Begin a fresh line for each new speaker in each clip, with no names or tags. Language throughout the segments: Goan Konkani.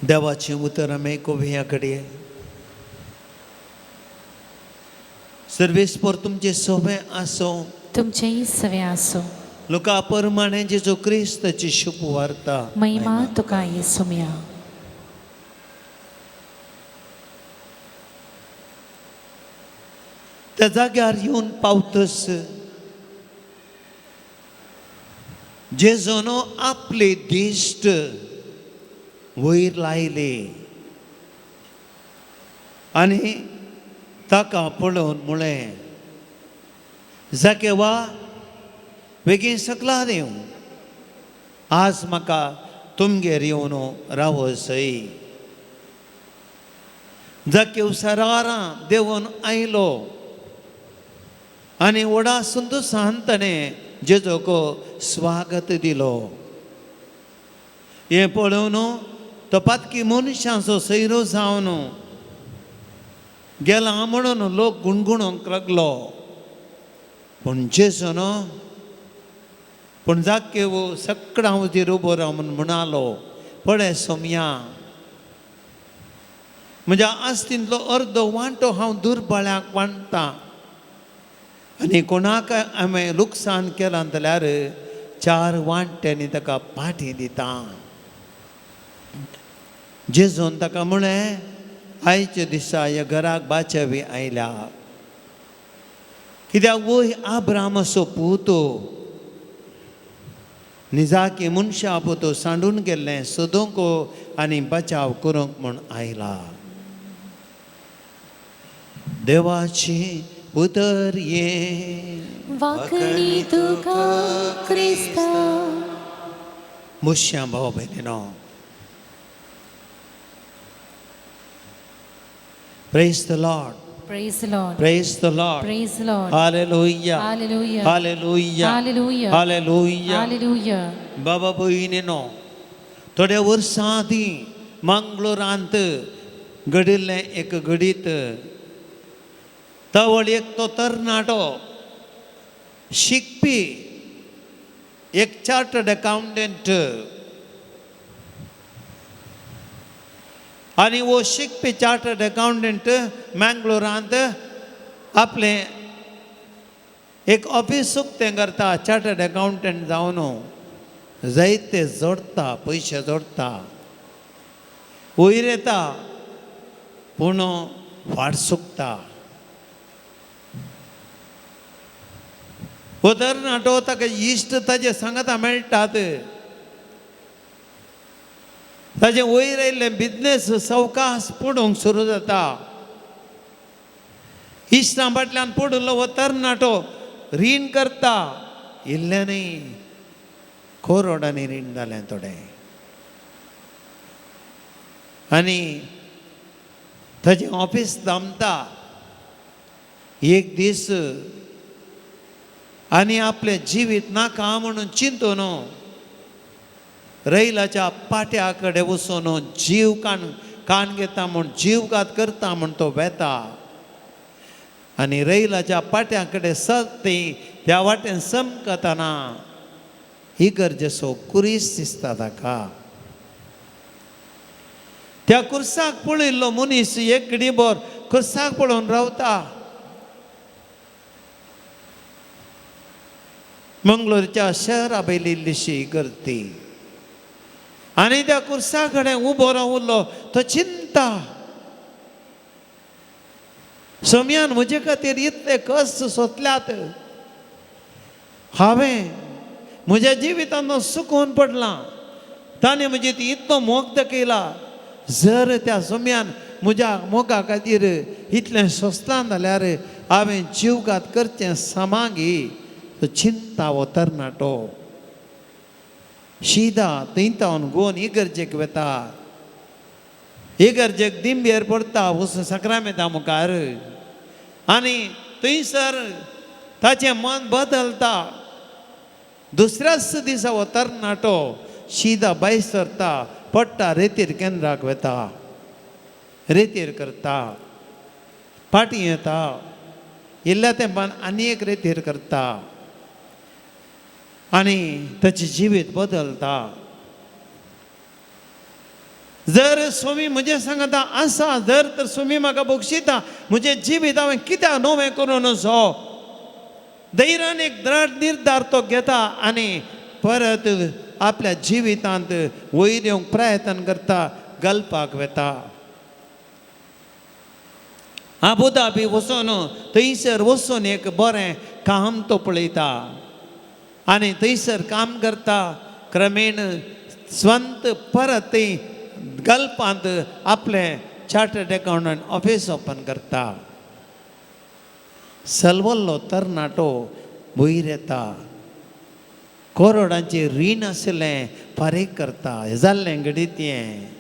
देवाचीं उतरां आमी आयकुया घडये. सर्वेस्पर तुमचें सवें आसूं.
तुमचेंय सवें आसूं.
लुका परमाणे जेजू क्रिस्ताची शुभ वार्ता.
महिमा तुका येसुम्या.
त्या जाग्यार येवन पावतस जेजून आपली दिश्ट वयर लायली आनी ताका पळोवन म्हळें, जाकेवा बेगीन सकला देव, आज म्हाका तुमगेर येवन रावो सय. जाकेव सरारां देंवन आयलो आनी व्हडा संतोसान ताणें जेजूक स्वागत दिलो. हें पळोवन तो पातकी मनशांचो सैरो जावन गेला म्हणून लोक गुणगुणूंक लागलो. पूण जेजून पूण जाकेव सगळ्यां हुजीर उबो रावन म्हणालो, पळय सोमया, म्हज्या आस्तींतलो अर्दो वांटो हांव दुर्बळ्यांक वांट्टां आनी कोणाक हांवें लुकसाण केलां जाल्यार 4 वांट्यांनी ताका पाठी दिता. जेजून ताका म्हळें, आयच्या दिसा ह्या घराक बाचावी आयल्या, कित्याक वय आब्रामाचो पूत निजाकी मनशा पूत सांडून गेल्लें सोदूंक आनी बचाव करूंक म्हूण आयला. देवाची उतर ये.
वाकणी तुका क्रिस्ता.
मुश्या भाव भयणीनो, Praise the Lord.
Praise the Lord.
Praise the Lord.
Praise the Lord.
Hallelujah.
Hallelujah.
Hallelujah.
Hallelujah.
Hallelujah.
Hallelujah.
बाबा भयणीनो, थोड्या वर्सां आदीं मंगळुरांत घडिल्लें एक घडीत. तवळ एक तो तरणाटो शिकपी एक चार्टर्ड अकाउंटंट आनी हो शिकपी चार्टर्ड अकाउंटंट मँगलोरांत आपलें एक ऑफीस उक्तें करता. चार्टर्ड अकाउंटंट जावन जायते जोडटा, पयशे जोडटा, वयर येता, पूण वाट चुकता. हो तरणाटो ताका इश्ट ताजे सांगाता मेळटात, ताजें वयर आयिल्लें बिजनेस सवकास पडूंक सुरू जाता. इश्टां फाटल्यान पडिल्लो हो तरणाटो रीण करता, इल्लें न्ही करोडांनी रीण जालें थोडें, आनी ताजें ऑफीस दामता. एक दीस आनी आपलें जिवीत नाका म्हणून चिंतून रैलाच्या पाट्या कडेन वचून जीव कान कान घेता म्हूण जीवघात करता म्हूण तो वेता आनी रैलाच्या पाट्या कडेन सत त्या वाटेन समकतना इगर्जेचो कुरीस दिसता ताका. त्या कुर्साक पळयल्लो मनीस एक घडीभर कुर्साक पळोवन रावता. मंगलोरच्या शहरा वयली इल्लीशी इगर्ज आनी त्या कुर्सा कडेन उबो रावलो तो चिंता, सोम्यान म्हजे खातीर इतले कश्ट सोंसल्यात, हांवें म्हज्या जिवितान सुकून पडलां, ताणें म्हजे इतलो मोग दाखयला, जर त्या सोम्यान म्हज्या मोगा खातीर इतलें सोंसलां जाल्यार हांवें जीवघात करचें समागी. तो चिंता हो तरणाटो शिदा थंय तावन गोवन इगर्जेक वेता, इगर्जेक दिंबेर पडटा वचून साक्रामेंता मुखार आनी थंयसर ताचें मन बदलता. दुसऱ्याच दिसा हो तरणाटो शिदा भायर सरता, पडटा रेतीर केंद्राक वेता, रेतीर करता, फाटीं येता, इल्ल्या तेंपान आनी एक रेतीर करता आनी ताचें जिवीत बदलता. जर स्वामी म्हजें सांगता आसा, जर तर स्वामी म्हाका बक्षिता म्हजें जिवीत हांवें कित्याक नवें करूं नजो. धैर्यान एक द्रढ निर्धार तो घेता आनी परत आपल्या जिवितांत वयर येवंक प्रयत्न करता, गल्पाक वता. आबुधाबी वचून थंयसर वचून एक बरें काम तो पळयता आनी थंयसर काम करता. क्रमेण स्वंत परत थंय गल्पांत आपलें चार्टर्ड अकाउंटंट ऑफिस ओपन करता. सलवल्लो तरणाटो वयर येता, करोडांचें रीण आशिल्लें फारीक करता. हें जाल्लें घडीत हें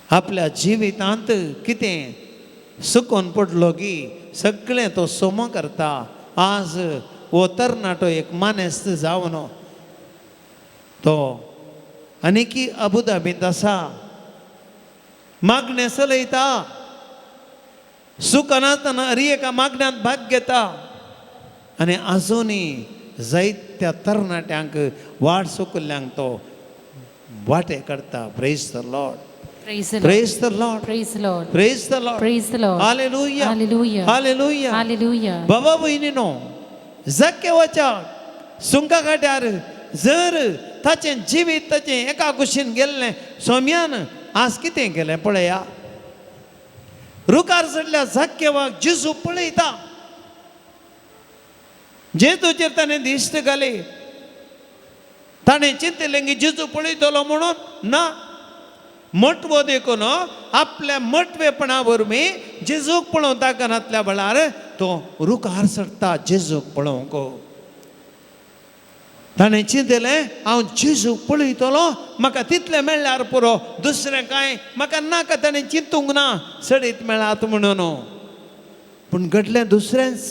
आपल्या जिवितांत कितें सुकोन पडलो की सगळें तो सोमो करता. आज हो तरणाटो एक मानेस्त जावन तो आनीकी अबुधाबींत आसा, मागणें चलयता, सुकनासतना हरी एका मागण्यांत भाग घेता आनी आजुनूय जायत्या तरणाट्यांक वाट चुकिल्ल्यांक तो वाटे काडटा. Praise the Lord.
Praise the Lord.
Praise the Lord.
Praise the Lord.
Praise the Lord.
Praise the Lord.
Hallelujah.
Hallelujah.
Hallelujah.
Hallelujah.
बाबा भयणीनो, जाकेवाच्या सुंका काट्यार जर ताचें जिवीत ताचें एका कुशीन गेल्लें, सोम्यान आज कितें केलें पळया. रुखार चडल्या जाकेवाक जेजू पळयता. जेजूचेर ताणें दिश्ट घाली. ताणें चिंतलें की जेजू पळयतलो म्हणून ना, मटवो देखून आपल्या मटवेपणा वरवीं जेजूक पळोवंक ताकनातल्या वेळार तो रुखार चडटा जेजूक पळोवंक. ताणें चिंतलें हांव जेजूक पळयतलो, म्हाका तितलें मेळ्ळ्यार पुरो, दुसरें कांय म्हाका नाका. ताणें चिंतूंक ना चडीत मेळात म्हणून. पूण घडलें दुसरेंच,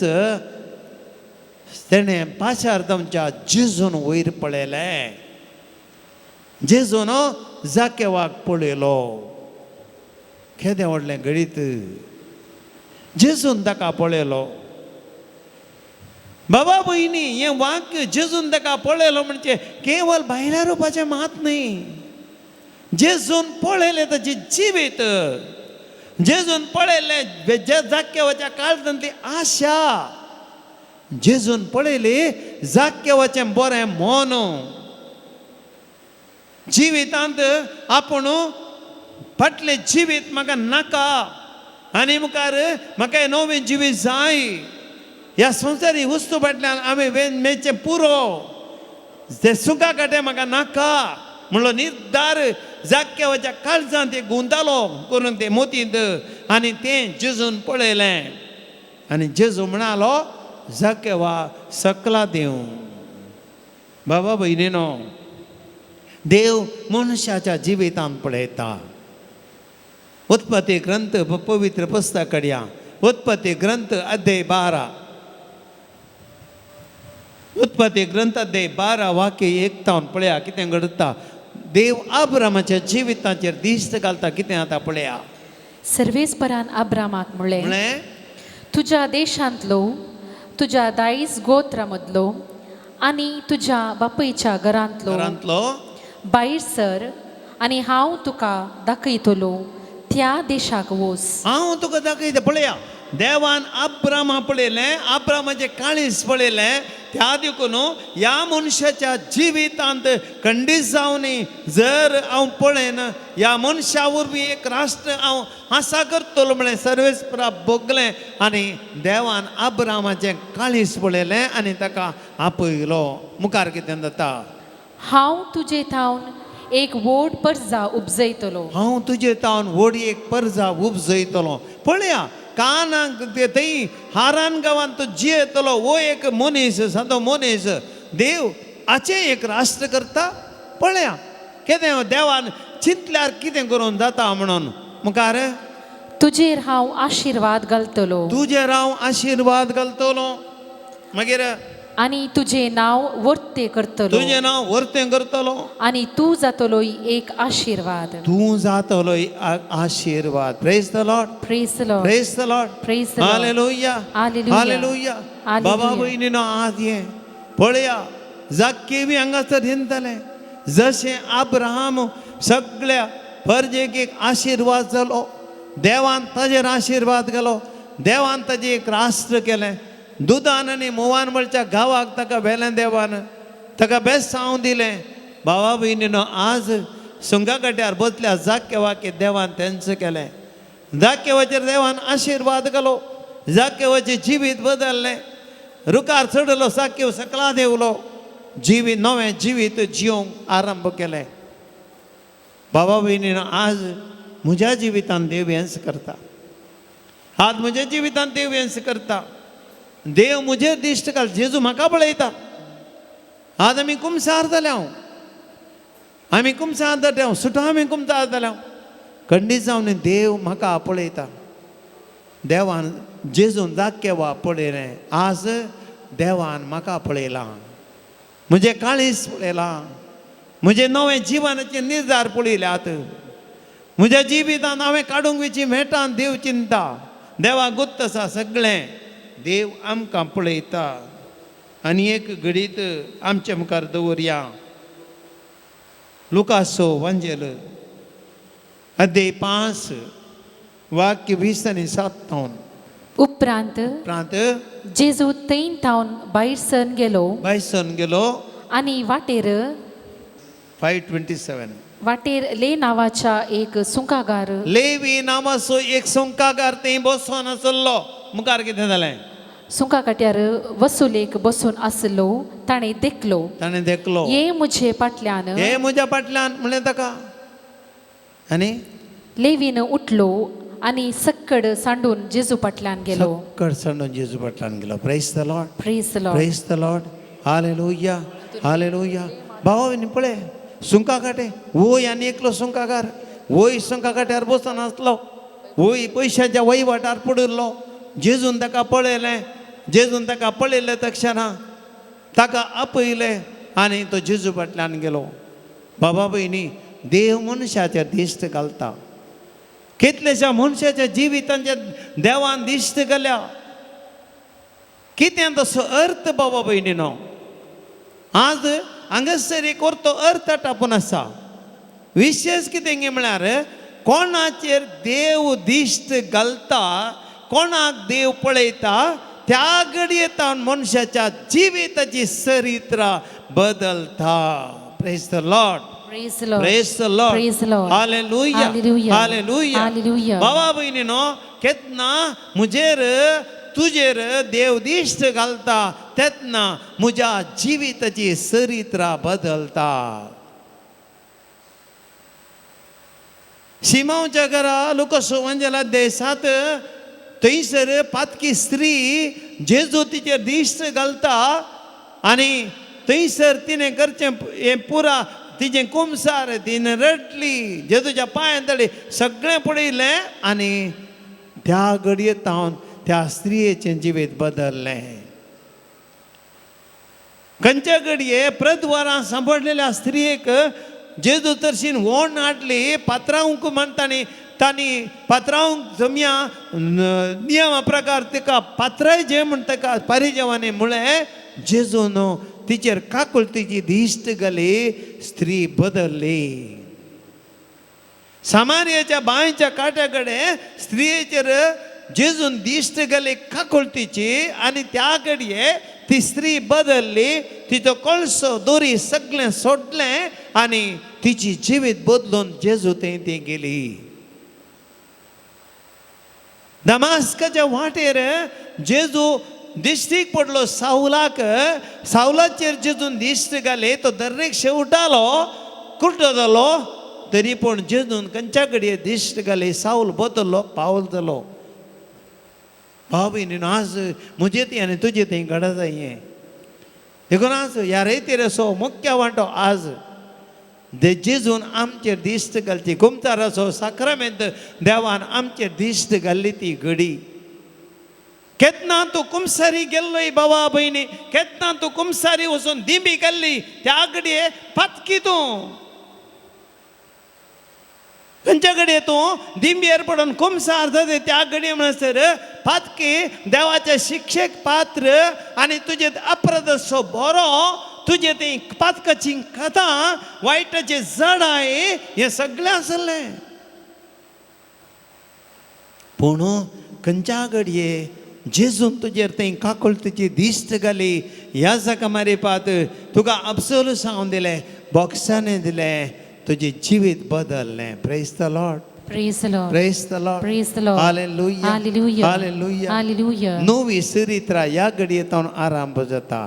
तेणें पाशार तुमच्या जेजून वयर पळयलें, जेजून जाकेवाक पळयलो. केदें व्हडलें घडीत, जेजून ताका पळयलो. बाबा भयणी, हें वाक्य जेजून ताका पळयलो म्हणजे केवल भायल्या रुपाचें मात न्हय. जेजून पळयलें ताचें जिवीत, जेजून पळयलें जे जाकेवाच्या काळजांतली आशा, जेजून पळयली जाकेवाचें बरें मन. जिवितांत आपूण फाटलें जिवीत म्हाका नाका आनी मुखार म्हाका हें नवें जिवीत जाय. ह्या संवसारी वस्तू फाटल्यान हांवें मेचें पुरो, ते सुखा काटे म्हाका नाका म्हणलो निर्धार जाक्यावाच्या काळजांत एक गुंतालो करून ते मोतींत आनी तें जेजून पळयलें आनी जेजू म्हणालो जाकेवा सकला देव. बाबा भयणीनो, देव मनशाच्या जिवितांत पळयता. उत्पत्ती ग्रंथ पवित्र पुस्तक कडया, उत्पत्ती ग्रंथ अध्याय 12, उत्पत्ती ग्रंथ अध्याय 12 वाक्य 1 तावन पळया कितें घडता. देव आब्रामाच्या जिविताचेर दिश्ट घालता. कितें जाता पळया.
सर्वेस्परान अब्रामाक म्हणलें,
म्हणलें,
तुज्या देशांतलो, तुज्या दायज गोत्रा मदलो आनी तुज्या बापयच्या घरांतलो
घरांतलो
भायर सर आनी हांव तुका दाखयतलो त्या देशाक वोस.
हांव तुका दाखयता. पळया, देवान आब्रामा पळयलें, आब्रामाचें काळीज पळयलें. त्या देखून ह्या मनशाच्या जिवितांत खंडीत जावनी जर हांव पळयन ह्या मनशा वरवीं एक राष्ट्र हांव आसा करतलो म्हळें सर्वेस्परा भोगलें आनी देवान आब्रामाचें काळीज पळयलें आनी ताका आपयलो. मुखार कितें जाता?
हांव तुजे थावन एक व्हड परजा उपजयतलो.
हांव तुजे तावन व्हड एक परजा उपजयतलो. पळया, कानाक थंय हारान गांवांत तो जियेतलो हो एक मनीस, सादो मनीस, देव हाचें एक राष्ट्र करता. पळया कितें देवान चिंतल्यार कितें करून जाता म्हणून. मुखार
तुजेर हांव आशिर्वाद घालतलो
तुजेर हांव आशिर्वाद घालतलो. मागीर
आनी तुजें नांव वर्ते करतलो.
तुजें नांव वर्तें करतलो.
आनी तूं जातलो एक आशिर्वाद.
तूं जातलो आशिर्वाद. Praise the Lord.
Praise the Lord.
Praise the Lord.
Praise the Lord.
Hallelujah.
Hallelujah.
Hallelujah.
Hallelujah.
बाबा भयणीनो, आज हें पळया, जाक्केवी हांगासर हिंदतलें, जशें आब्राहाम सगळ्या परजेक एक आशिर्वाद जालो, देवान ताजेर आशिर्वाद घालो, देवान ताजें एक राष्ट्र केलें. दुदान आनी मोवान म्हणच्या गांवाक ताका व्हेलें देवान, ताका बेसांव दिलें. भावा भयणीनो, आज सुंगा काट्यार बसल्या जाकेवाक देवान तेंच केलें. जाकेवाचेर देवान आशिर्वाद घालो, जाकेवाचें जिवीत बदललें. रुखार चडलो जाकेव, सकला देंवलो, जिवीत नवें जिवीत जिवंक आरंभ केलें. बाबा भयणीन, आज म्हज्या जिवितान देव हेंच करता. आज म्हज्या जिवितान देव हेंच करता. देव म्हजेर दिश्ट घाल, जेजू म्हाका पळयता. आज आमी कुमसार जाल्या हांव, आमी कुमसार जाल्या हांव, सुटा आमी कुमसार जाल्या हांव. खंडीत जावन देव म्हाका पळयता. देवान जेजून जाकेवा पळयलें, आज देवान म्हाका पळयलां, म्हजें काळीज पळयलां, म्हजें नवें जिवनाचे निर्धार पळयल्यात. म्हज्या जिवितान हांवें काडूंक वयची मेटान देव चिंता, देवा गुप्त आसा सगळें. देव आमकां पळयता. आनी एक घडीत आमचे मुखार दवरया, लुकासो वांजेल अध्याय 5 वाक्य 20 आनी 7.
उपरांत
उपरांत
जेजू थंय थावन भायर सरून गेलो
बायसन गेलो
आनी वाटेर
5:27.
वाटेर ले नांवाच्या एक सुंकागार
लेवी नांवाचो एक सुंकागार थंय बसोन आसलो. मुखार कितें जालें?
सुंका काट्यार वसुलेक बसून आसलो, ताणें देखलो.
ताणें देखलो.
ये मुझे फाटल्यान.
हे म्हज्या फाटल्यान म्हणलें ताका. आनी
लेवीन उठलो आनी सक्कड सांडून जेजू फाटल्यान गेलो.
सक्कड सांडून जेजू फाटल्यान गेलो. Praise the Lord.
Praise the Lord.
Praise the Lord. Hallelujah, hallelujah. भावा पळय, सुंका काटे वय आनी एकलो सुंकागार वय सुंका काट्यार बसून आसलो, वय पयशांच्या वहिवाटार पडिल्लो. जेजून ताका पळयलें, जेजून ताका पळयलें तक्षणा ताका आपयलें आनी तो जेजू फाटल्यान गेलो. बाबा भयणी, देव मनशाच्या दिश्ट घालता. कितल्याश्या मनशाच्या जिवितांच्या देवान दिश्ट घाल्या. कितें तसो अर्थ बाबा भयणीनो? आज हांगासर एक orto अर्थ टापून आसा. विशेश कितें गे म्हळ्यार, कोणाचेर देव दिश्ट घालता, कोणाक देव पळयता, त्या घडये तावन मनशाच्या जिविताची चरित्र बदलता. Praise the Lord.
Praise the Lord.
Praise the Lord.
Praise the Lord.
Hallelujah.
Hallelujah.
Hallelujah.
Hallelujah.
बाबा भयणीनो, केन्ना म्हजेर तुजेर देव दिश्ट घालता तेन्ना म्हज्या जिविताची चरित्र बदलता. शिमांवच्या घरा लुकोस वंजेला देसात थंयसर पातकी स्त्री जेजू तिचेर दिश्ट घालता आनी थंयसर तिणें करचें हें पुरा तिजें कुमसार, तिणें रडली, जेजूच्या पांयां तळी सगळें पळयलें आनी त्या घडये तावन त्या स्त्रियेचें जिवीत बदललें. खंयच्या घडये प्रद्वारां सांपडलेल्या स्त्रियेक जेजू तर्शीन वोण हाडली, पात्रावंक म्हणटा तांणी पात्रावंक जमया नियमा प्रकार तिका पात्राय जे म्हण ताका पारिजेवांनी म्हळें. जेजून तिचेर काकुळतीची दिश्ट घाली, स्त्री बदलली. सामारियाच्या बांयच्या काट्या कडेन स्त्रियेचेर जेजून दिश्ट घाली काकुळतीची आनी त्या घडये ती स्त्री बदलली. तिचो कळसो दोरी सगळें सोडलें आनी तिची जिवीत बदलून जेजू थंय ती गेली. दमास्काच्या वाटेर जेजू दिश्टीक पडलो सावलाक. सावलाचेर जेजून दिश्ट घाली, तो दरेक शेवटालो, कुड्डो जालो, तरी पूण जेजून खंयच्या घडये दिश्ट घाली, सावल बदललो, पावल जालो. भाव भयणीनो, आज म्हजे ती आनी तुजे थंय घडत हें. देखून आज ह्या रेतीर मुख्य वांटो आज जेजून आमचेर दिश्ट घालची. कुमताराचो साक्रामेंत देवान आमचेर दिश्ट घाल्ली ती घडी. केन्ना तूं कुमसारी गेल्लोय बाबा भयणी, केन्ना तूं कुमसारी वचून दिंबी घाल्ली, त्या घडये पातकी तूं. खंयच्या घडये तूं दिंबयेर पडून कुमसार जाता त्या घडये म्हणसर पातकी, देवाचे शिक्षेक पात्र आनी तुजे अपराधाचो बरो तुजे ती पातकाची कथा वायटाचे जडाय हें सगळें आसलें. पूण खंयच्या घडये जेजून तुजेर थंय काकुळतीची दिश्ट घाली, ह्या जाका मारिपात तुका अब्सोलुसांव दिलें, बॉक्सांनी दिलें, तुजें जिवीत बदललें. Praise the Lord.
Praise the Lord.
Praise the Lord.
Praise the Lord.
Hallelujah.
Hallelujah.
Hallelujah.
Hallelujah.
नवी चरित्रा ह्या घडये तावन आरंभ जाता.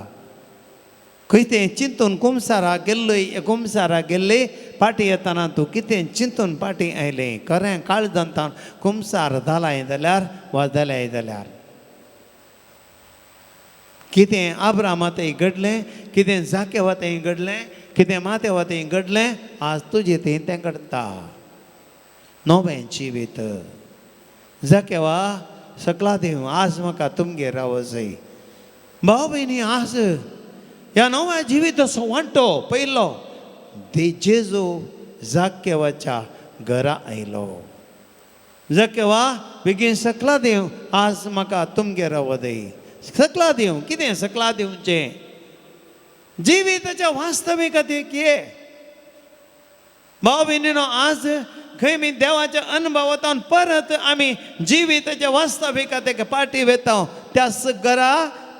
खंय तें चिंतून कुमसारा गेल्लय, कुमसारा गेल्ले फाटीं येतना तूं कितें चिंतून फाटीं आयलें? खरें काळजान तावन कुमसार जालाय जाल्यार वा जाल्याय जाल्यार कितें आब्रामा थंय घडलें, कितें जाकेवा थंय घडलें, कितें मातेवा थंय घडलें, आज तुजें थंय तें घडटा. नवें जिवीत जाकेवा सकला देव आज म्हाका तुमगेर रावो जाय. भाव भयणी, आज ह्या नव्या जिविताचो वांटो पयलो दे जेजू जाकेवाच्या घरा आयलो. जाकेवा बेगीन सकला देव आज म्हाका तुमगेर रावो जाय. सकला देव कितें सकला दिवचें जिविताच्या वास्तविकतेक ये. भाव भयणीनो, आज खंय मी देवाच्या अनुभवांत परत आमी जिविताच्या वास्तविकतेक पाटी वेता, त्याच घरा,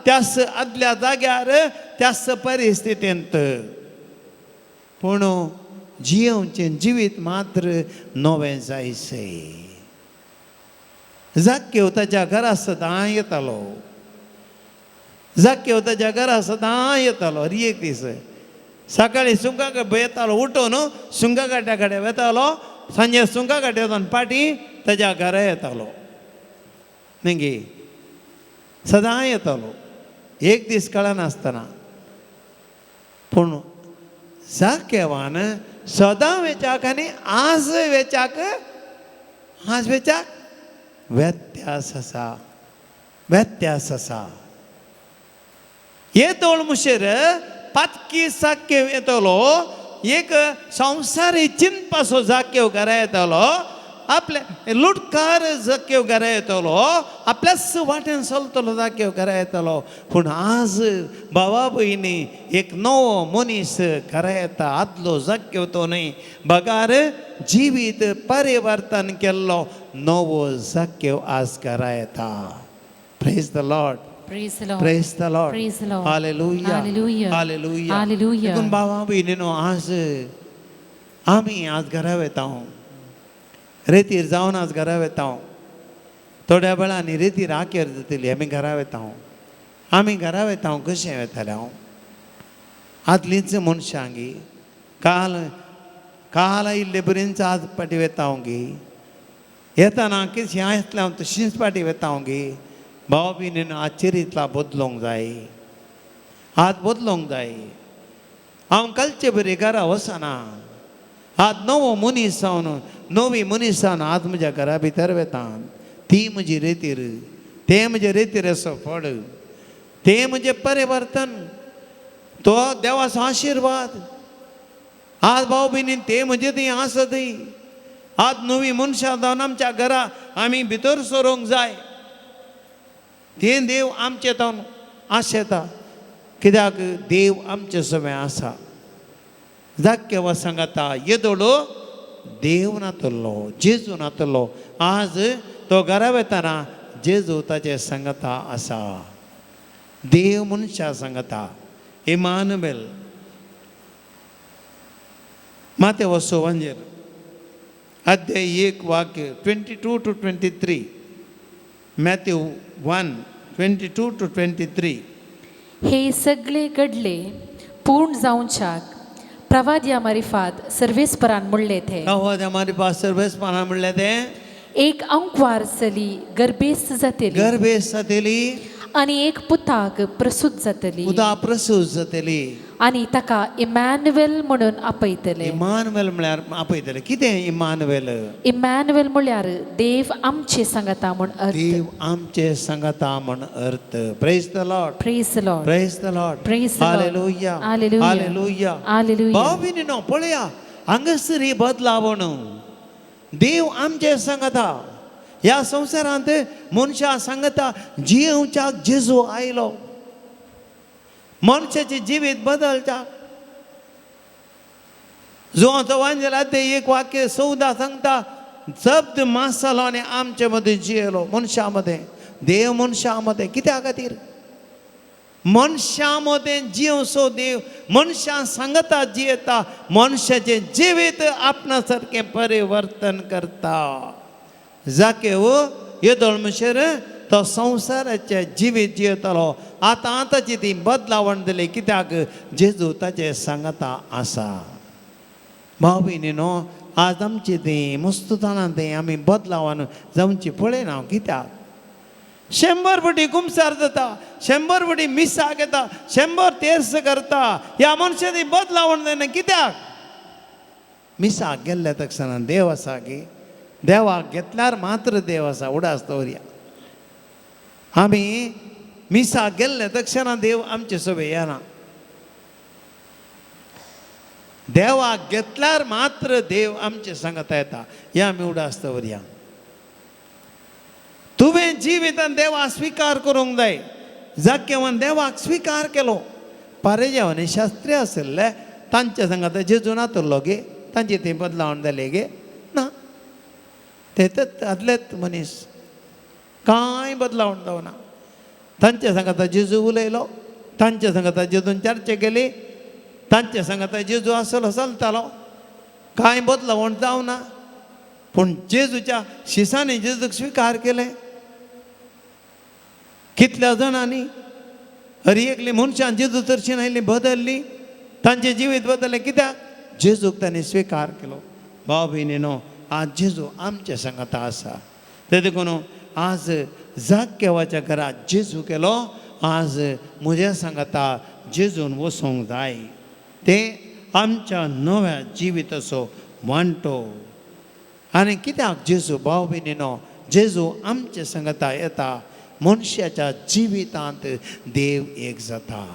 त्याच आदल्या जाग्यार, त्याच परिस्थितींत. पूण जियोवचें जिवीत मात्र नवें जायशें. जाक्यो ताच्या घरा सदां येतालो, जाक्यो ताच्या घरा सदां येतालो. हर एक दीस सकाळी सुंगा येतालो, उठून सुंगा गाट्या कडेन वेतालो, सांजे सुंगा गाट्यातून पाटी ताच्या घरा येतालो. मागीर सदां येतालो, एक दीस कळनासतना. पूण जाकेवान सदां वेच्याक आनी आज वेच्याक, आज वेच्याक व्यत्यास आसा, व्यत्यास आसा. हे दोळ मुशेर पातकी साक्य येतलो, एक संवसारी चिंतपाचो जाक्यो घरा येतलो, आपले लुटकार जाक्यो घरा येतलो, आपल्याच वाटेन चलतलो जाक्यो घरा येतलो. पूण आज भावा भयणी एक नवो मनीस घरा येता. आदलो जाक्यो तो न्हय, बगार जिवीत परिवर्तन केल्लो नवो जाक्यो आज घरा येता. Praise the Lord.
Praise the Lord.
Praise the Lord.
Praise the Lord.
Hallelujah.
Hallelujah.
Hallelujah.
Hallelujah.
देखून भावा भयणीनो, आज आमी आज घरा वेता, रेतीर जावन आज घरा वेता. थोड्या वेळांनी रेतीर आकेर जातली, आमी घरा वेता. आमी घरा वेता कशें वेताले? हांव आदलींच मनशां गी, काल काल आयिल्ले बरींच आज फाटीं वेता हांव गी. येताना कितें येतलें हांव तशींच फाटीं वेता हांव गी. भाव भयणीन आज चरित्रा बदलूंक जाय, आज बदलूंक जाय. हांव कालचे बरी घरा वचना, आज नवो मनीस जावन, नवी मनीस जावन आज म्हज्या घरा भितर वेता. ती म्हजी रेतीर, तें म्हजें रेतीर असो फळ, तें म्हजें परिवर्तन, तो देवाचो आशिर्वाद. आज भाव भयणीन तें म्हजें थंय आसतय. आज नवी मनशां जावन आमच्या घरा आमी भितर सरूंक जाय. तें देव आमचे तावन आशेता, कित्याक देव आमचे समें आसा. जाक्यवा सांगता येदोळो देव नातलो, जेजू नातलो. आज तो घरा वेताना जेजू ताचे सांगता आसा. देव मनशा सांगता. इमानुएल माते वसो अध्याय 1 वाक्य 22 to 23. Matthew 1:22 to 23.
हे सगळे घडले पूर्ण जावच्याक प्रवाद्या मारिफात सर्वेस्परान म्हणले ते.
प्रवाद्या मारिफात सर्वेस्परान म्हणले ते.
एक अंकवार चली गर्भेस्त जातली.
गर्भेस्त जातली.
आनी एक पुताक प्रसूत जातली.
पुता प्रसूत जातली.
आनी ताका इमॅन्युएल म्हणून आपयतले.
इमानुएल म्हळ्यार आपयतले. कितें इमानुएल?
इमॅन्युएल म्हळ्यार देव आमचे सांगता म्हूण अर्थ.
देव आमचे सांगता म्हण अर्थ. Praise the Lord.
Praise the Lord.
Praise the Lord.
Praise the Lord.
Hallelujah.
Hallelujah.
Hallelujah.
Hallelujah.
भाव भयणीनो, पळया हांगासर ही बदलावण. देव आमचे सांगता. ह्या संवसारांत मनशां सांगता जियेवच्याक जेजू आयलो. मनशाचें जिवीत बदलता. जुवांचो वांजेल अध्याय 1 वाक्य 14 सांगता, जब्द मास जालो आनी आमचे मदें जियेलो. मनशां मदें, देव मनशां मदें. कित्या खातीर मनशां मदें जिवसो देव मनशां सांगता जियेता, मनशाचें जिवीत आपणा सारकें परिवर्तन करता. जाकेव येदोळ म्हणसर तो संवसाराचें जिवीत जियेतालो, आतां ताची ती बदलावण दिली. कित्याक जेजू ताचें सांगता आसा. भाव भयणी न्हू, आज आमची ती मस्त जाणां तें आमी बदलावन जावची पळयना. कित्याक 100 फावटी कुमसार जाता, 100 फावटी मिसाक येता, 100 तेर्स करता, ह्या मनशां ती बदलावण जायना. कित्याक मिसाक गेल्ल्या तक्षणा देव आसा की देवाक घेतल्यार मात्र देव आसा. उडास दवरया, आमी मिसाक गेल्ले तक्षणा देव आमचे सोबे येना. देवाक घेतल्यार मात्र देव आमचे सांगता येता. या आमी उडास दवरया. तुवें जिवितान देवाक स्विकार करूंक जाय. जाक्यवान देवाक स्विकार केलो. पारेजांव आनी शास्त्री आशिल्ले तांच्या सांगात जेजू नातुरलो गे, तांची ती बदलावण जाली गे ना, ते आदलेच मनीस, कांय बदलावण जावना. तांच्या सांगाता जेजू उलयलो, तांच्या सांगाता जेजून चर्चा केली, तांच्या सांगाता जेजू आसलो चलतालो, कांय बदलावण जावना. पूण जेजूच्या शिसांनी जेजूक स्विकार केलें. कितल्या जाणांनी हर एकली मनशान जेजू तरशीन आयली बदलली, तांचें जिवीत बदललें. कित्याक जेजूक तांणी स्विकार केलो. भाव भयणी न्हू, आज जेजू आमच्या सांगाता आसा. ते देखून आज जाक्यवाच्या घरात जेजू केलो, आज म्हज्या सांगाता जेजून वचूंक जाय. ते आमच्या नव्या जिविताचो वांटो. आनी कित्याक जेजू भाव भयणी न्हू, जेजू आमच्या सांगाता येता. मनशाच्या जिवितांत देव एक जाता.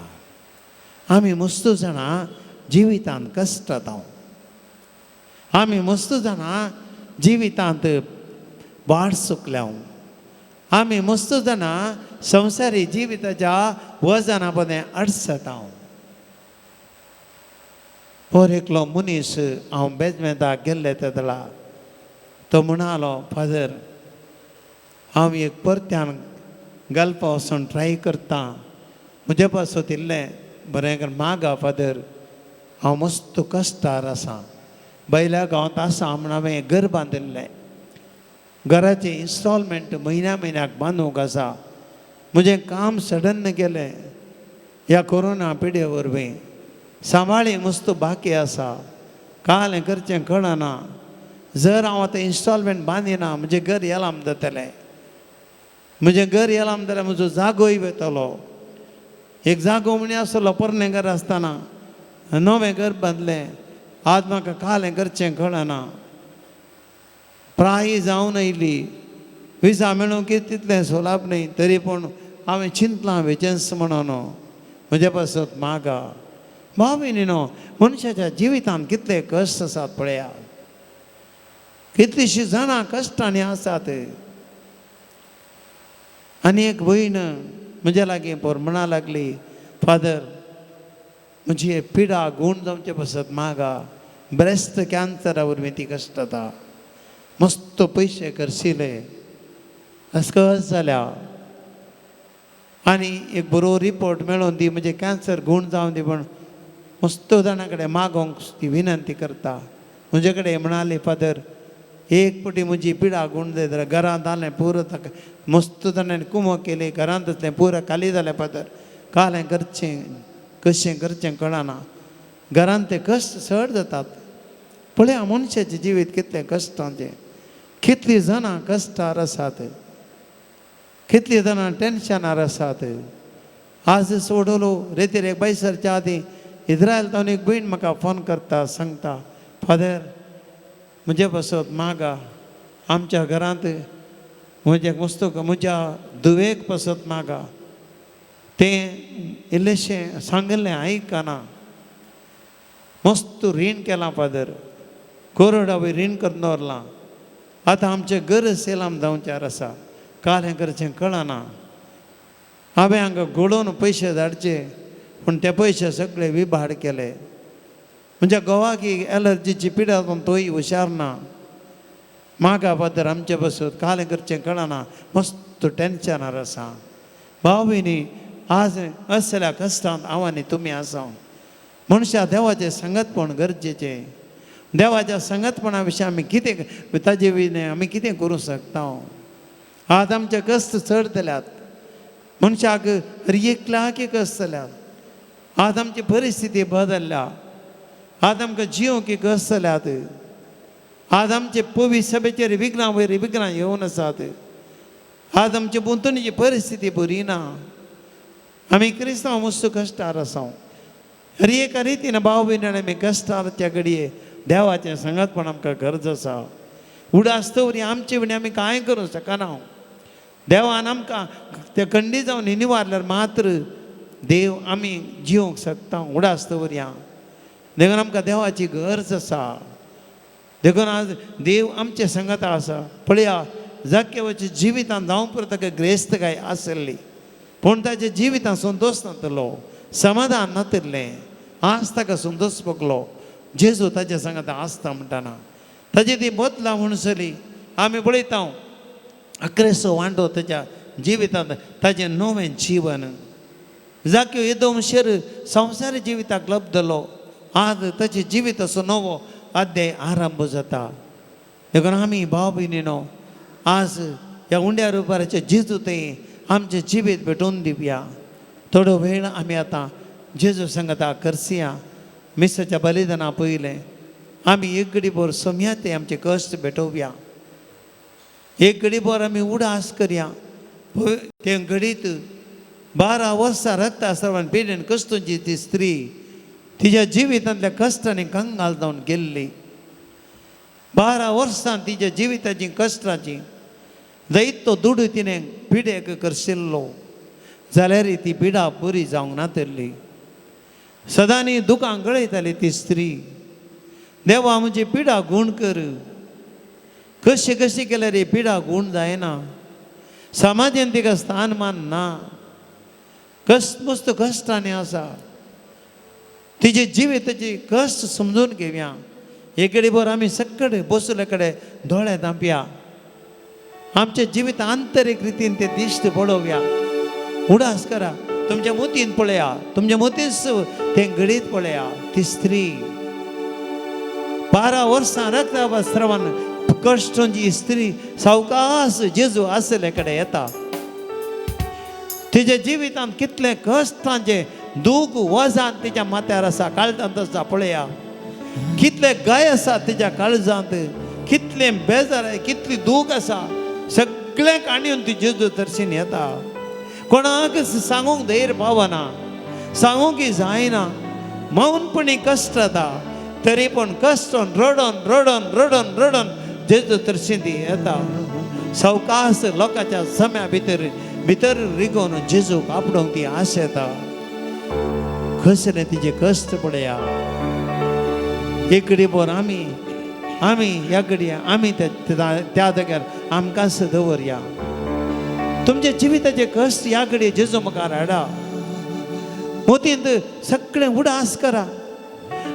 आमी मस्त जाणां जिवितांत कश्ट जाता, आमी मस्त जाणां जिवितांत वाट चुकल्या, आमी मस्त जाणां संवसारी जिविताच्या वजना पदें अडसता. पर एकलो मनीस हांव बेजमेंताक गेल्ले तेदळा तो म्हणालो, फादर हांव एक परत्यान घालपा वचून ट्राय करता, म्हजे पासत इल्लें बरें कर मागा फादर, हांव मस्त कश्टार आसा, बैल्या गांवांत आसा म्हण हांवें घर बांदिल्लें, घराचें इन्स्टॉलमेंट म्हयन्या म्हयन्याक बांदूंक आसा, म्हजें काम सडन गेलें ह्या कोरोना पिडे वरवीं, सांबाळी मस्त बाकी आसा, काल हें करचें कळना, जर हांव आतां इन्स्टॉलमेंट बांदिना म्हजें घर येलाम जातलें, म्हजें घर येलाम जाल्यार म्हजो जागोय वयतलो. एक जागो म्हणी आसलो पोरणें घर आसतना, नवें घर बांदलें, आज म्हाका काल हें करचें कळना. प्राय जावन आयली, विजा मेळूंक तितलें सोलाप न्हय, तरी पूण हांवें चिंतलां वेचेंच म्हणून म्हज्या पासत मागा. भाव भयणी न्हू, मनशाच्या जिवितांत कितले कश्ट आसात पळया, कितलींशीं जाणां कश्टांनी आसात. आनी एक भयण म्हज्या लागीं पोर म्हणा लागली, फादर म्हजी पिडा गूण जावचे पासत मागा, ब्रेस्ट कॅन्सरा वरवीं ती कश्टता, मस्त पयशे खर्चिले, अस्कस जाल्या, आनी एक बरो रिपोर्ट मेळोवन दी, म्हजें कॅन्सर गूण जावन दी. पूण मस्त जाणां कडेन मागोंक ती विनंती करता. म्हजे कडेन म्हणाली, फादर एक पटी म्हजी पिडा गूण जायत जाल्यार घरांत जालें पुरो, ताका मस्त जाणांनी कुमो केली, घरांत आसलें पुरो खाली जालें फादर, काल हें करचें कशें करचें कळना, घरांत ते कश्ट चड जातात. पळया मनशाचें जिवीत कितलें कश्टांचें, कितलीं जाणां कश्टार आसात, कितलीं जाणां टेन्शनार आसात. आज सोडलो रेतीर एक बायसरच्या आदीं इस्रायल तावन एक भयण म्हाका फोन करता, सांगता, फादर म्हजे पासत मागा, आमच्या घरांत म्हज्या मस्त म्हज्या धुवेक पासत मागा, तें इल्लेशें सांगिल्लें आयकना, मस्त रीण केलां फादर, कोरडा वयर रीण करून दवरलां, आतां आमचें घर सेलाम जावच्यार आसा, काल हें करचें कळना, हांवें हांगा घडोवन पयशे धाडचे, पूण ते पयशे सगळे विभाड केले. म्हज्या घोवाक एलर्जीची पिडा तोय हुशार ना. मागा फादर आमचे बसून कालें करचें कळना, मस्त टेन्शनार आसा. भाव भयणी, आज असल्या कश्टांत हांव आनी तुमी आसा. मनशा देवाचें संगतपण गरजेचें. देवाच्या संगतपणा विशीं आमी कितें ताजे विशीं आमी कितें करूं शकता. आज आमचे कश्ट चड जाल्यात, मनशाक एकल्याक कश्ट जाल्यात. आज आमची परिस्थिती बदल्ल्या, आज आमकां जिवंक कश्ट जाल्यात. आज आमचे पवी सभेचेर विघ्नां वयर विघ्नां येवन आसात. आज आमचे भोंवतणीची परिस्थिती बरी ना. आमी क्रिस्तांव मस्त कश्टार आसा. हर एका रितीन भाव भयणी आमी कश्टार त्या घडये देवाचें संगतपण आमकां गरज आसा. उडास दवरी आमचे विणे आमी कांय करूंक शकना. देवान आमकां ते खंडी जावन निवारल्यार मात्र देव आमी जिवंक शकता. उडास दवरया. देखून आमकां देवाची गरज आसा. देखून आज देव आमचे संगत आसा. पळया, जाक्यवाच्या जिवितान जावं पुरो ताका ग्रेस्तकाय आसली, पूण ताच्या जिवितान संतोश नातलो, समाधान नातिल्लें. आज ताका संतोश भोगलो. जेजू ताच्या संगत आसता म्हणटाना ताची ती बदला म्हूण चली आमी पळयता. अकरेसो वांटो ताच्या जिवितांत ताचें नवें जीवन. जाक्यो येदो शेर संवसारी जिविताक लब्धलो. आज ताचे जिविताचो नवो अध्याय आरंभ जाता. देखून आमी भाव भयणीनो आज ह्या उंड्या रुपाराचे जेजू ते आमचें जिवीत भेटोवन दिवया. थोडो वेळ आमी आतां जेजू संगता करसिया. मिसाच्या बलिदाना पयलें आमी एक घडी भर सोमया ते आमचे कश्ट भेटोवया. एक घडी भर आमी उडास करया. ते घडीत 12 वर्सां रक्ता सर्वान पिडेन कश्टूंची ती स्त्री तिच्या जिवितांतल्या कश्टांनी कंगाल जावन गेल्ली. 12 वर्सां तिच्या जिविताची कश्टाची जायतो दुडू तिणें पिडेक करशिल्लो, जाल्यार ती पिडा बरी जावंक नातिल्ली. सदांनी दुकां गळयताली ती स्त्री. देवा म्हजी पिडा गूण कर. कशी कशी केल्यार ही पिडा गूण जायना. समाजान तिका स्थान मान ना. कश्ट मस्त कश्टांनी आसा. तिजे जिविताची कश्ट समजून घेवया. एक घडी भर आमी सगळे बसले कडेन दोळे धांपया. आमच्या जिवीत आंतरीक रितीन ते दिश्ट पळोवया. उडास करा. तुमच्या मोतीन पळया, तुमच्या मोतीन तें घडीत पळया. ती स्त्री 12 वर्सां रक्तस्रावान कश्टांची स्त्री सावकाश जेजू आसले कडेन येता. तिच्या जिवितांत कितले कश्टांचे दूख वजान तिच्या माथ्यार आसा, काळजांत आसा. पळया कितले गाय आसा तिच्या काळजांत, कितले बेजार, कितली दूख आसा. सगळें काणयेन ती जेजू दर्शन येता. कोणाक सांगूंक धैर्य पावना, सांगूंक जायना. मौनपणी कश्ट जाता, तरी पूण कश्टोन रडोन रडोन रडोन रडोन जेजू दर्शन ती येता. सवकास लोकांच्या जम्या भितर भितर रिगोवन जेजूक आपडोंक ती आश येता. कसलें तिजे कश्ट पळया. एक घडी भर आमी आमी ह्या घडये आमी त्या जाग्यार आमकांच दवरया. तुमच्या जिविताचे कश्ट ह्या घडये जेजू मुखार हाडा. मोतींत सगळें उडास करा.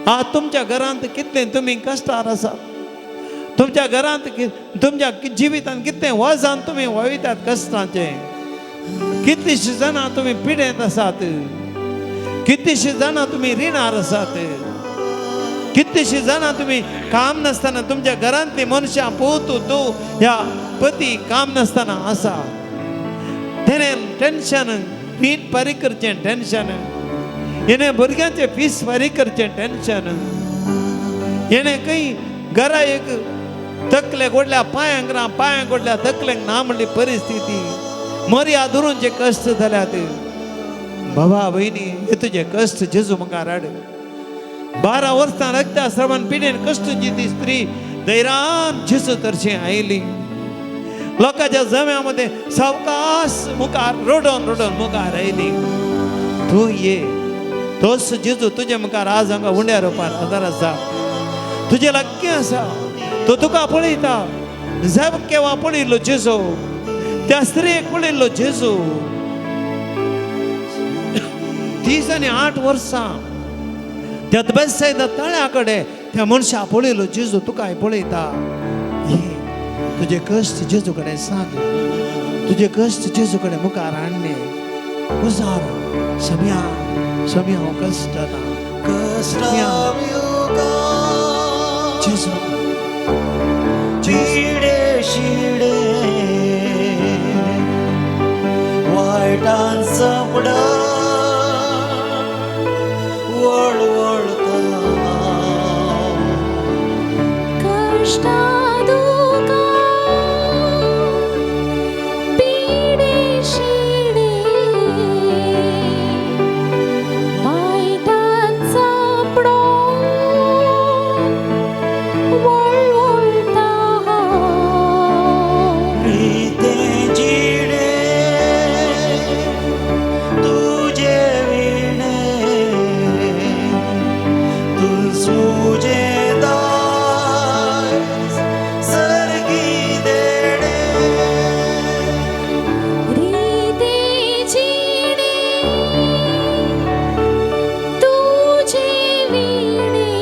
आज तुमच्या घरांत कितलें तुमी कश्टार आसा, तुमच्या घरांत तुमच्या जिवितांत कितलें वजान तुमी वयतात कश्टांचें. कितलीशीं जाणां तुमी पिडेंत आसात, कितलीशीं जाणां तुमी रिणार आसात, कितलीशीं जाणां तुमी काम नासतना तुमच्या घरांतली मनशां पूत तूं ह्या पती काम नासतना आसा. तेणें टेन्शन रीण फारीक करचें टेन्शन, हेणें भुरग्यांचें फीस फारीक करचें टेन्शन, हेणें खंय घरा एक तकलेक ओडल्या पांयांक ना, पांयांक ओडल्या तकलेक ना म्हणली परिस्थिती. मर्याद धरून जे कश्ट जाल्यात. बाबा भयणी, हे तुजे कश्ट जेजू मुखार हाड. 12 वर्सां रक्ता श्रवण पिडेन कश्टची ती स्त्री धैर्यान जेजू तर्शें आयली. लोकांच्या जम्या मध्ये सावकाश मुखार रडोन रडोन मुखार आयली. तूं ये, तोच जेजू तुजे मुखार आज हांगा उंड्या रोपार आदार आसा, तुजे लागीं आसा. तो तुका पळयता. जब केवा पळयल्लो जेजू, त्या स्त्रियेक पळयल्लो जेजू. 38 वर्सां त्या बेतसायदा तळ्या कडेन त्या मनशा पळयलो जेजू तुकाय पळयता. हे तुजे कश्ट जेजू कडेन सांग, तुजे कश्ट जेजू कडेन मुखार हाडणे. उजार सम्या सम्या हांव कश्ट आतां जेजू
चिडे शिडे वायटान सपडा वळवळता
कश्टा दुकां पिडे शिडे वायटान सांपडो वळवळटा हांव.
रिते जिणे तुजे विणे तूं मुजें दायज सर्गी देणे.
रिते जिणे तुजे विणे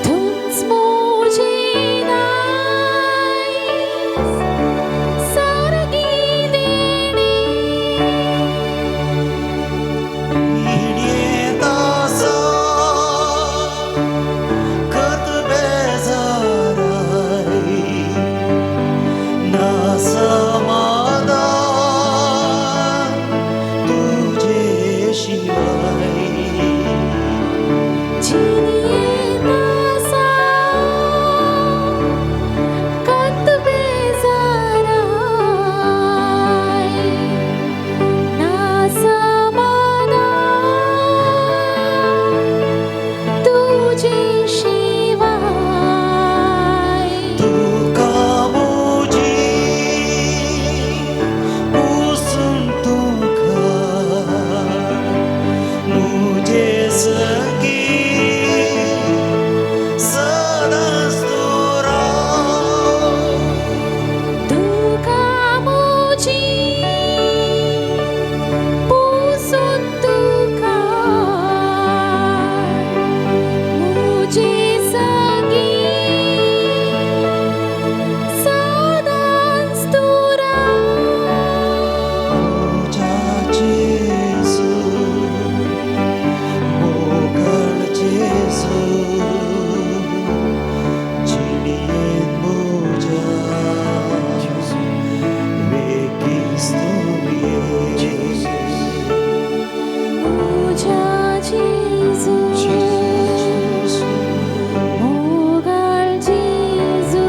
तूंच म्हजें दायज सर्गी देणे.
जिणयेंत आसा खत बेजाराय ना समाधान तुजे शिवाय.
जिणयेंत आसा खत बेजाराय ना समाधान तुजे शिवाय.
तुका म्हजी पुसून तूं काड मुजे सखी सदांच तूं राव.
तुका म्हजी पुसून तूं काड मुजे सखी सदांच तूं राव.
म्हज्या जेजू मोगाळ जेजू जिणयेंत म्हज्या वेगीच तूं ये.
म्हज्या जेजू मोगाळ जेजू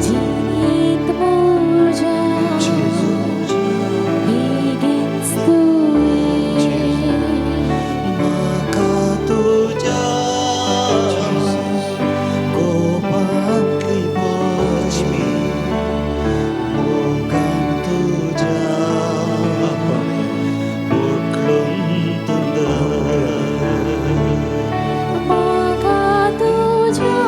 जिणयेंत म्हज्या बेगीच तूं ये.
म्हाका तुज्या गोपांतली पचमी मोगान तुज्या पोटलून तूं
म्हाका तुज्या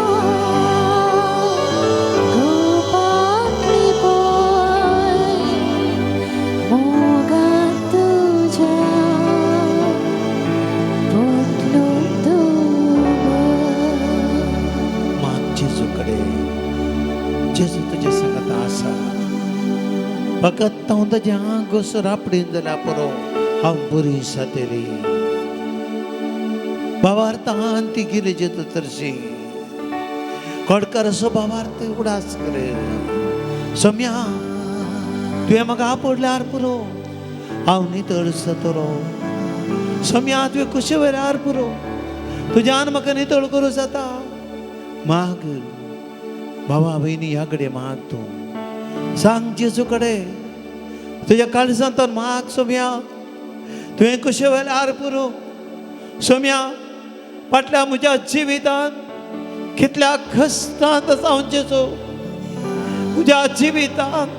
गोपांतली पय मोगान तुज्या पोटलून तूं
माग जेजू कडेन. जेजू तुज्या सांगता आसा, फकत हांव ताजें आंग रापडीन जाल्यार पुरो, हांव बरी जातली. भावार्थान ती गेली जेजू तर्शी कोडकर असो भावार्थ उडास कर. सोम्या तुवें म्हाका आपडल्यार पुरो, हांव नितळ जातलो. सोम्या तुवें कुशे वेल्यार पुरो, तुज्यान म्हाका नितळ करूं जाता. माग भावा भयणी, ह्या कडेन माग, तूं सांग जेजू कडेन तुज्या काळजांत माग. सोम्या तुवें कुशे वेल्यार पुरो. सोम्या फाटल्या म्हज्या जिवितांत कितल्या कश्टांत आसा हांव जेजू. म्हज्या जिवितांत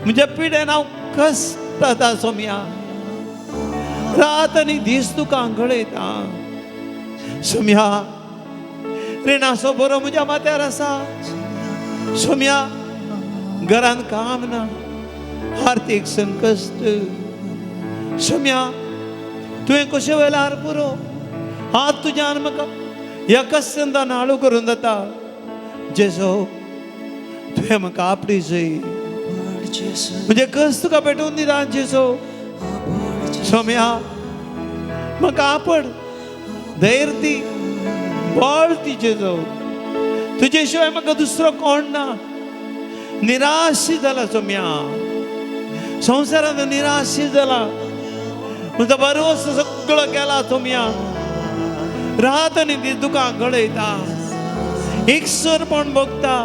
म्हज्या पिडेन हांव कश्ट आतां सोम्या. रात आनी दीस तुका आंगळयता सोम्या. रिणाचो बरो म्हज्या माथ्यार आसा सोम्या. घरान काम ना. आर्थीक संकश्ट. सोम्या, तुवें कशें वेळार पुरो हात तुज्यान म्हाका ह्या कश्टान हाळू करून जाता. जेजो, तुवें म्हाका आपडी जय म्हणजे कस तुका पेटोवन दिता जेजो. सोम्या, म्हाका आपड, धैर्य दी, बळ दी जेजो. तुजे शिवाय म्हाका दुसरो कोण ना. निराश जाला सोम्या, संवसारांत निराश जाला. म्हजो भरवंसो सगळो गेला सोम्या. रात आनी दीस दुकां गळयता, एकसरपण भोगता,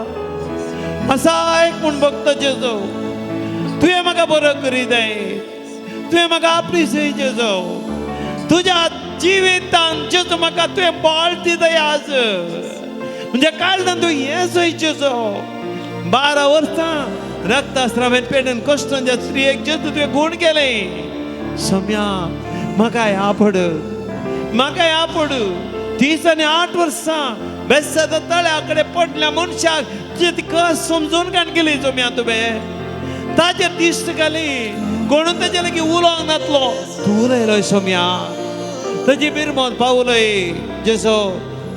असाय म्हूण भोगता जेजो. तुवें म्हाका बरो करीत जाय, तुवें म्हाका आपली सय जेजो. तुज्या जिवितान जेजो म्हाका तुवें बळ दिताय आज. म्हणजे काळजान तूं हें सय जेजो. 12 वर्सां रक्तस्रावेन पेडून कश्टांच्या स्त्रियेक जेजो तुवें गूण केलें. सोम्या, म्हाका आपड, म्हाका आपड. 30 आनी 8 वर्सां बेसाच्या तळ्या कडेन पडल्या मनशाक तुजें ती कस समजून काण केली सोम्या. तुवें ताजेर दिश्ट घाली, कोणून ताजे लागीं उलोवंक नातलो, तूं उलयलोय सोम्या. ताजी बिरमत पावलोय जेसो,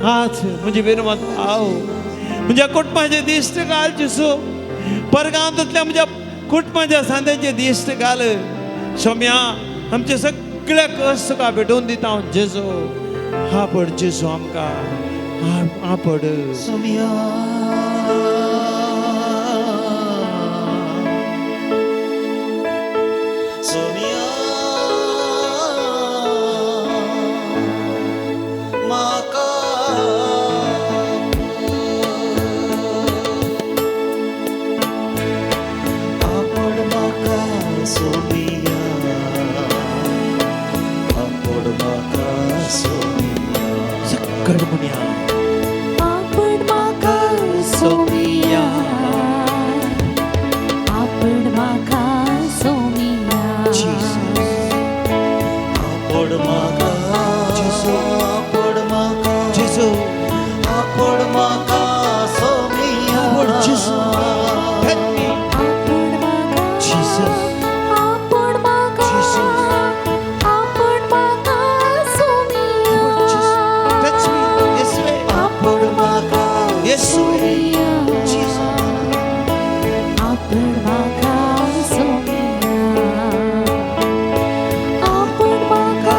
आज म्हजी बिरमत पाव. म्हज्या कुटुंबाचे दिश्ट घाल जेसो. परगांवांतल्या म्हज्या कुटुंबाच्या सांद्याचे दिश्ट घाल सोम्या. आमचे सगळे कश्ट तुका भेटोवन दिता हांव जेजो. आपड जेजो आमकां, आपड.
सोम्या, सोम्या, म्हाका आपड, म्हाका सोम्या, आपड म्हाका सोम्या.
सकट म्हणया.
आपण म्हाका सोमिया, आपण म्हाका सोमिया.
आपड म्हाका, आपड म्हाका,
जेजू,
आपड म्हाका सोम्या.
आपड जेजू. Touch me.
आपण म्हाका,
Jesus.
आपण म्हाका,
Jesus.
आपण म्हाका सोमिया.
Touch me. Yes way.
आपड म्हाका
येसुवे. Jesus.
आपण म्हाका सोमिया, आपण म्हाका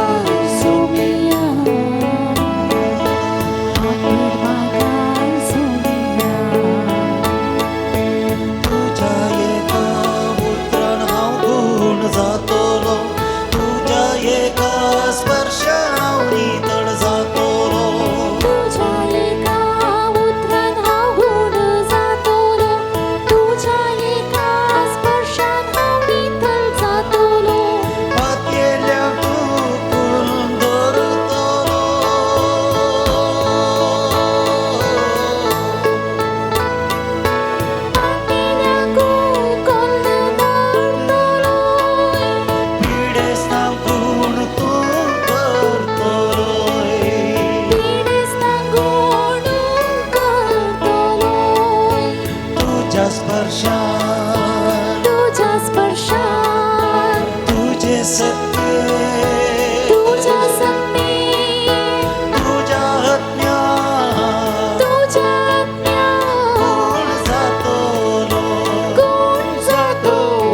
सोमिया, आपण म्हाका सोमिया.
तुज्या एका उतरान हांव गूण जातलो, तुज्या एका स्पर्शान हांव नितळ जातलो.
तुझ्या एका उतरान हांव गूण जातलो, तुझ्या एका स्पर्शान हांव नितळ जातलो.
पातयेल्या तूं करून दवरतलो.
पातयेल्या कोन्न दवरतलो.
पिडेस्तांक गूण तूं करतलोय.
पिडेस्तांक गूण करतलो.
तुज्या स्पर्शान,
तुझ्या स्पर्शान,
तुजे सत्ये,
तुझ्या सत्ये,
तुज्या आत्म्यान
तुझ्या आत्म्यान
गूण जातलो,
गूण जातलो,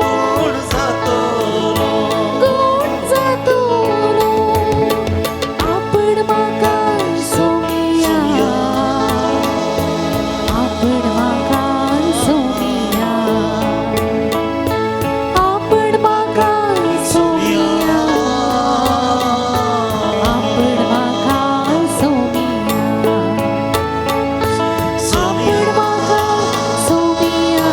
गूण जातलो.
गूण जातलो. आपण म्हाका सोमिया, आपण म्हाका सोमिया, आपण म्हाका सोमिया, आपण म्हाका सोमिया, आपण म्हाका सोमिया,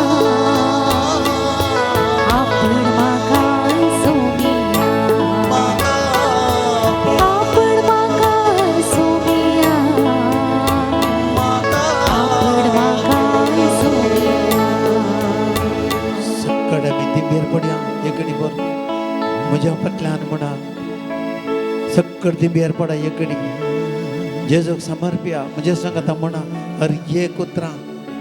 आपण म्हाका सोमिया, आपण म्हाका सोमिया, आपण म्हाका सोमिया.
सकट आमी दिंबेर पडया एकडी बर म्हज्या फाटल्यान म्हणा. सक्कड दिंबेर पडा एकडी, जेजूक समर्प्या. म्हज्या संगता म्हणा हर एक उतरां.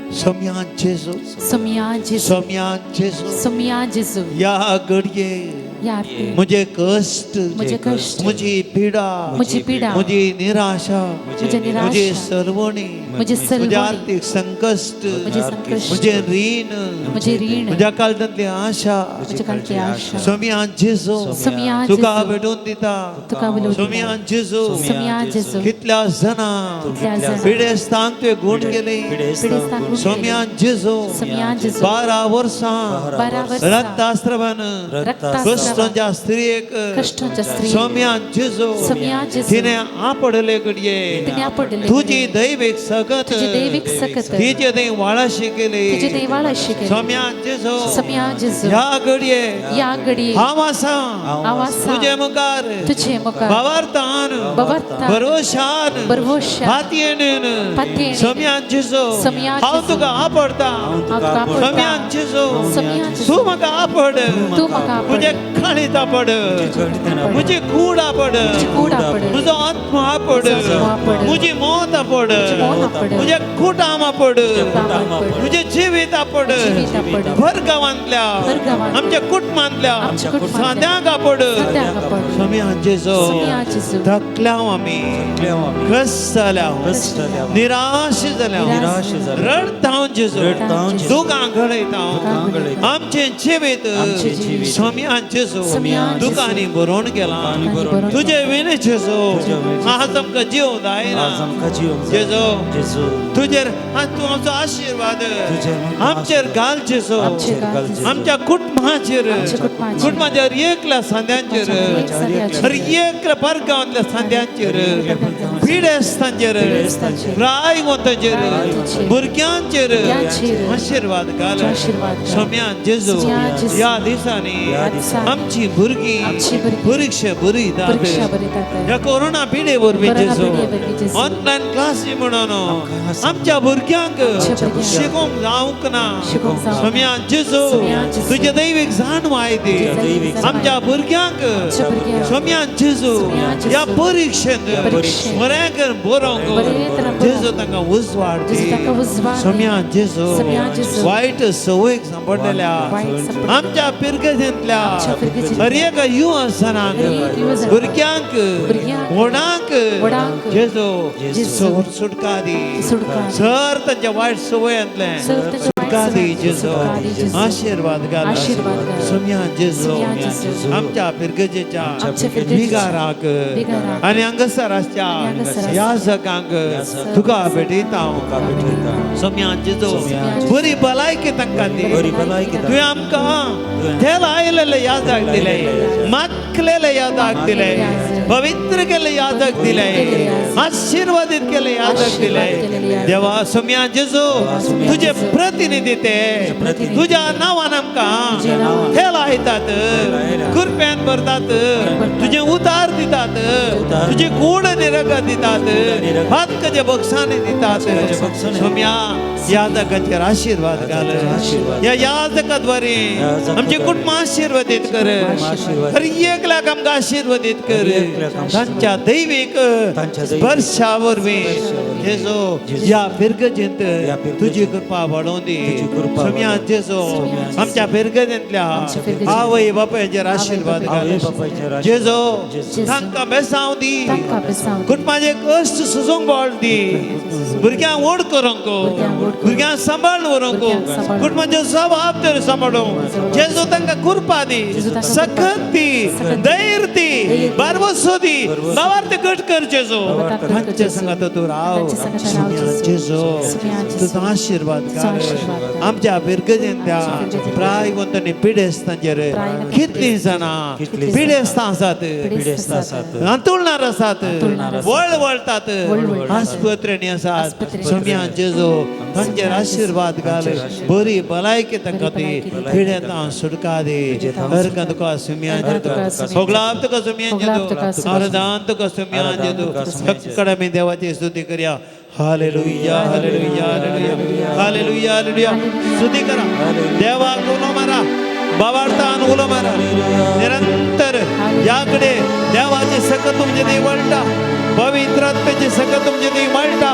सोम्या जेजू,
सोमया जेजू,
सोम्या जेजू,
सोमया जेजू,
ह्या घडये
ह्या आरती
म्हजे कश्ट,
म्हजे कश्ट,
म्हजी पिडा,
म्हजी पिडा,
म्हजी निराशा,
म्हजे
म्हजी
निराशा,
सर्वणी,
म्हजे
म्हजे
सलवणी,
आर्थीक संकश्ट,
म्हजे संकश्ट,
म्हजें रीण,
म्हजे रीण,
म्हज्या काळजांतली आशा,
म्हज्या काळजांतली आशा,
सोम्या जेजू,
सोमया
तुका
जेजू,
भेटून दिता.
तुका उलोवता.
सोम्या जेजू,
सोमया जेजू,
कितल्या जाणां
कितल्या जाणां
पिडेस्तांक तुवें गूण केले.
पिडेस्तांक गूण
सोम्या जेजू,
सोमया जेजू,
12 वर्सां
12 वर्सां
रक्तास्त्रवान
रक्तास्रावान
कश्टांच्या स्त्रियेक,
कश्टांच्या स्त्रियेक,
सोम्या जेजू,
सोमया जेजू,
तिणें आपडले घडये
तिणें आपडले
तुजी दैवीक सकत,
तुजी दैवीक सकत,
तिचे थंय वाळाशी केली.
तुजे देवाळाशी केली.
सोम्या जेजू,
सोमया जेजू,
ह्या घडये
ह्या घडये
हांव आसा
हांव आसा
तुजे मुखार,
तुजे मुखार,
भावार्थान,
भवार्थान,
भरोशान,
भरवशान,
पातयेन,
पातयेन,
सोम्या जेजू,
सोम्या
हांव
जेजू,
तुका आपडता.
हांव तुका आपडटा.
सोम्या जेजू,
सोमया जेजू,
तूं म्हाका आपड,
तूं म्हाका आपड,
म्हजें काळीज आपड, म्हजी कूड आपड,
म्हजी कूड आपड,
म्हजो आत्मा आपड,
म्हजो आत्मो आपड,
म्हजी मौत आपड,
म्हजी मौत आपड,
म्हजें कुटाम आपड,
कुटाम आपड,
म्हजें जिवीत आपड,
जिवीत आपड,
भर गांवांतल्या,
भर गांवांतल्या,
आमच्या कुटुंबांतल्या,
आमच्या कुटुंबांतल्या,
सांद्यांक आपड.
सांद्यांक आपड.
सोम्या जेजू,
सोमया जेजू,
थकल्या आमी, कश्ट जाल्या, निराश जाल्या,
निराश जाल्या,
रडता जेजू,
रडता जेजू,
दुकां घडयता,
दुकां घडयता,
आमचें जिवीत,
आमचें जिवीत,
सोम्या जेजू,
सोम्या जेजू,
दुकांनी भरून गेलां.
दुकांनी भरून
तुजे विणे जेजू,
तुजे विणे जेजू,
आज आमकां जीव जायना.
आज आमकां जिवंक जाय.
जेजू,
जेजू,
तुजेर आज तूं आमचो आशिर्वाद
तुजेर आमकां
आमचेर घाल जेजू,
आमचेर घाल जेजू,
आमच्या कुटुंबाचेर,
आमच्या कुटुंबाचेर,
कुटुंबाच्या हर एकल्या सांद्यांचेर,
आमच्या हर एकल्या
हर एकल्या परगांवांतल्या सांद्यांचेर, पिडेस्तांचेर,
पिडेस्तांचेर,
रायवंतांचेर,
रायवंतांचेर,
भुरग्यांचेर
भुरग्यांचेर,
आशिर्वाद घाल.
आशिर्वाद घाल.
सोम्या जेजू,
सोम्या जेजू,
ह्या दिसांनी
ह्या दिसांनी
आमची भुरगीं
आमची भुरगीं
परिक्षा बरयतात.
परिक्षा बरयतात.
ह्या कोरोना पिडे वरवीं
कोरोना
जेजू,
पिडे वरवीं जेजू,
ऑनलायन क्लासी म्हणून आमच्या भुरग्यांक
आमच्या भुरग्यांक
शिकोवंक जावंक ना.
शिकोवंक जावंक ना.
सोम्या जेजू,
सोम्या जेजू,
तुजे दैवीक जाणवाय दी
तुजे दैवीक जाणवाय
आमच्या भुरग्यांक.
आमच्या भुरग्यांक,
सोम्या जेजू,
सोम्या जेजू,
ह्या परिक्षेंत
परिक्षेंत
बरें करून बरोवंक
बरें तरेन बरोवंक
जेजू तांकां उजवाड दी.
जेजू तांकां उजवाड दी.
सोम्या जेजू,
सोम्या जेजू,
वायट संवयेक सांपडलेल्या
वायट सांपडलेल्या,
आमच्या पिरगजेंतल्या
आमच्या पिरगजेंतल्या,
हर एका युवजनांक,
हर एक युवजनांक,
भुरग्यांक,
भुरग्यांक,
व्हडांक,
व्हडांक,
जेजू,
जेजू,
सुटका दी.
सुटका दी.
सर तांच्या वायट संवयांतलें
सर तांच्या वायट
सुटका दी
संवयांतलें
जेजू,
सुटका दी जेजू.
आशिर्वाद घाल.
आशिर्वाद घाल.
सोम्या जेजू,
सोम्या जेजू,
आमच्या फिरगजेच्या
आमच्या फिरगजेच्या
विगाराक
विगाराक,
आनी हांगासर आसच्या
आनी हांगासर आसच्या
याजकांक तुका भेटयता. सोम्या जेजू,
सोम्या जेजू,
बरी भलायकी तांकां दी.
बरी भलायकी तांकां
तुवें आमकां तेल आयलेले याजाक दिले, मातलेले याजाक दिले, पवित्र केले याजाक दिले, आशिर्वादीत केले याजाक दिले. देवा सोम्या जेजू, तुजे प्रतिनिधी ते तुज्या नांवान आमकां तेल आयतात, कृपेन भरतात, तुजें उतार दितात, तुजी कूड निरगत दितात, हातकाचे बक्षांनी दितात. सोम्या, याजकाचेर आशिर्वाद घाल. ह्या याजकाद्वारे आमचे कुटुंब आशिर्वादीत कर, हर एकल्याक आमकां आशिर्वादीत कर. तांच्या दैवीक स्पर्शा वरवीं जेजू, ह्या फिरगजेंत तुजी कृपा वाडोवन दी. सोम्या जेजू, आमच्या फिरगजेंतल्या आवय बापायचेर आशिर्वाद घाल. जेजू, तांकां बेसांव दी,
तांकां बेसांव दी.
कुटुंबाचे कश्ट सुजूंक बळ दी, भुरग्यांक व्हड करूंक, भुरग्यांक सांबाळून व्हरूंक, कुटुंबाच्यो जबाबदारी सांबाळूंक जेजू तांकां कृपा दी, सकत दी, धैर्य दी, बारवसो दी, बाबार ते घट कर जेजू. तांच्या संगात तूं राव. जेजू, तुजो आशिर्वाद घाल आमच्या फिरगजेंतल्या प्रायवंत आनी पिडेस्तांचेर. कितलीं जाणां पिडेस्तां आसात, अंतुळणार आसात, वळवळतात, आस्पत्रेंनी आसात. सोम्या जेजू, तांचेर आशिर्वाद घाल, बरी भलायकी तांकां दी, पिडेंतां सुटका दी. हरकन तुका सोम्या जेजू, होगलाप तुका सोम्या जेजू, आरदान तुका सोम्या जेजू. सगळ्या आमी देवाची स्तुती करया. Hallelujah, hallelujah, hallelujah, hallelujah, hallelujah. स्तुती करा देवाक, उलो मारा, बाबार्थान उलो मारा निरंतर. याकडे देवाचे सकत तुमचे ती वळटा, पवित्र आत्म्याचे सकत तुमचे ती वळटा.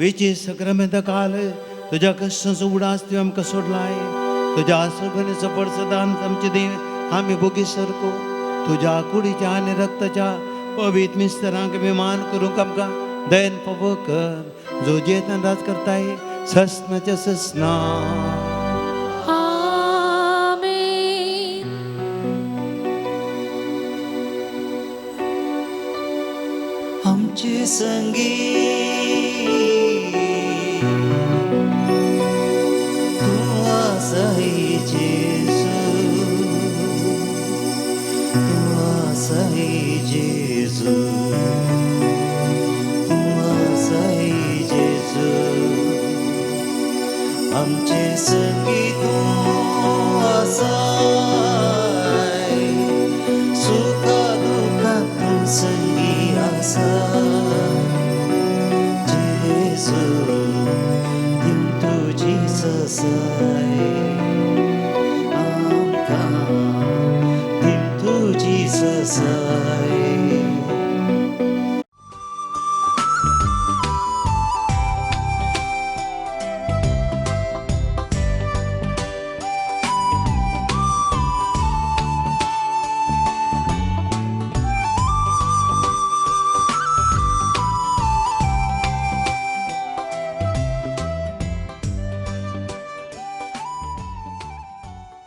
वेची सक्रमेंत काल तुज्या कश्टांचो उडास तुवें आमकां सोडलाय. तुज्या आसुबनेचो पडसदान आमचे देव आमी भोगी सारको तुज्या कुडीच्या आनी रक्ताच्या पवित्र मिस्तरांक विमान करूंक आमकां दयन फावो कर, जो जेतन राज करताय ससनाच्या ससना.
आमेन.
आमचे संगी तूं आसाय जेजू, तूं आसाय जेजू, तूं आसाय जेजू. आमचे संगी तूं आसाय, सुखा दुखात तूं संगी आसाय. जेजू दिव तुजी ससाय आमकां, दिव तुजी ससाय.